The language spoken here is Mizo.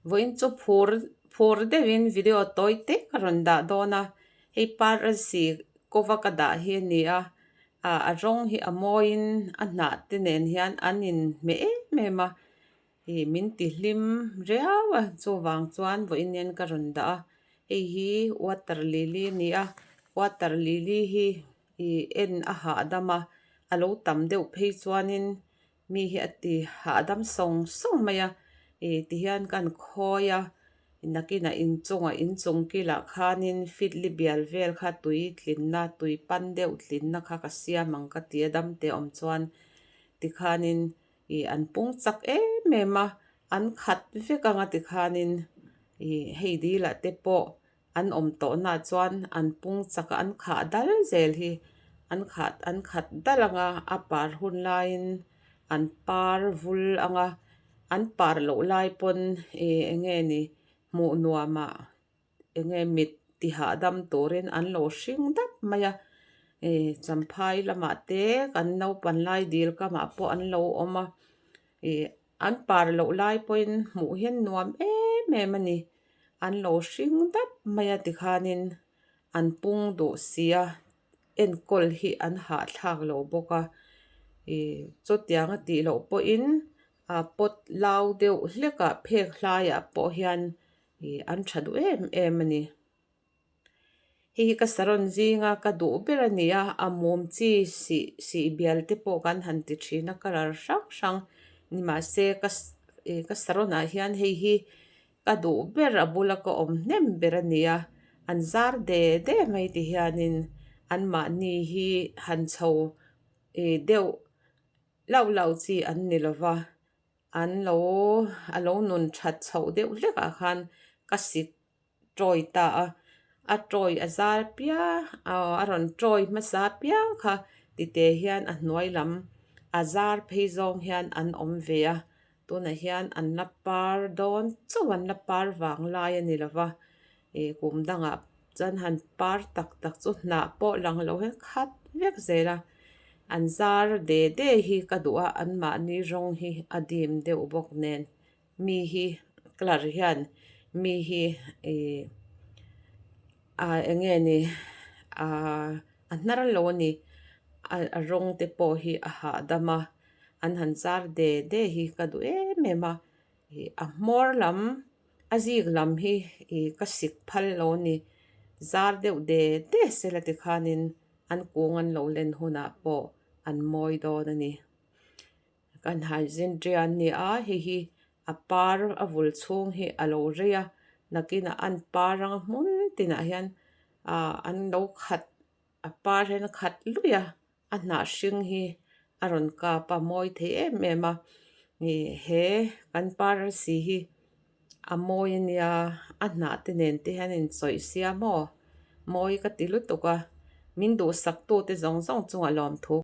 Vawiin chu phur phur deuhin video tawi te ka rawn dah dawn a, hei parsi kova ka dah hi a ni a, ah a rawng hi a mawiin a hnah te nen hian an inhmeh em em a, ih min ti hlim riau a chuvang chuan vawiin hian ka rawn dah a, hei hi water lily a ni a, water lily hi ih en a hahdam a, a lo tam deuh phei chuanin. Mi hi a ti hahdam sawng sawng mai a, ih tihian kan khawi a, nakinah inchungah inchung kilah khanin fitli bial vel kha tui tlinna tui pan deuh tlinna kha ka siam ang ka ti a dam te awm chuan tikhanin ih an pung chak em em a, an khat vek ang a tikhanin ih hei dilah te pawh. An awm tawhnaah chuan an pung chak a, an khah dal zel hi an khah an khat dal ang a, a par hun laiin an par vul ang a, an par loh lai pawn ih eng nge ni hmuh nuamah eng nge mit ti hahdam turin an lo hring dap mai a, ih champhai lamah te kan naupang lai dil kamah pawh an lo awm a, ih an par loh lai pawhin hmuh hian nuam em em a ni. An lo hring dap mai a tikhanin an pung duh si a, enkawl hi an hahthlak lo bawk a, ih chutiang a tih loh pawhin a pot lau deuh hlek ah phek hlaiah pawh hian ih an tha duh em em a ni. Hei hi ka saron zinga ka duh ber a ni a, a mum chi sih sih bial te pawh kan han ti thin a colour hrang hrang ni mahse ka ih ka saron ah hian hei hi ka duh ber a bula ka awm hnem ber a ni a, an zar de de mai ti hianin anmahni hi han chho ih deuh lauh lauh chi an ni lova an lo a lo nun that chhoh deuh hlek ah khan ka sik tawi ta a, a tawi a zar piang aw a rawn tawi hmasa piang kha tite hian a hnuai lam a zar phei zawng hian an awm ve a, tunah hian an la par dawn chauh an la par vang lai a ni lo va, ih kum dangah chuan han par tak tak chu hnah pawh lang lo hian khat vek zel a, an zar de de hi ka duh a anmahni rawng hi a dim deuh bawk nen. Mi hi colour hian mi hi ih ah eng nge ni ah a hnar lo a ni a rawng te pawh hi a hahdam a an han zar de de hi ka duh em em a ih a hmawr lam a zik lam hi ih ka sik phal lo a ni zar deuh de de sela tikhanin an kung an lo len hunah pawh an mawi dawn a ni. Kan Haizenṭia an ni a, hei hi a par a vul chhung hi a lo rei a, nakinah an par anga hmun tinah hian ah an lo khat a par hian a khat luih a, a hnah hring hi a rawn kap a mawi thei em em a, ih he kan par si hi a mawi a nia a hnah te nen te hian a inchawih sia maw mawi ka ti lutuk a, min duhsak tute zawng zawng chungah lawmthu.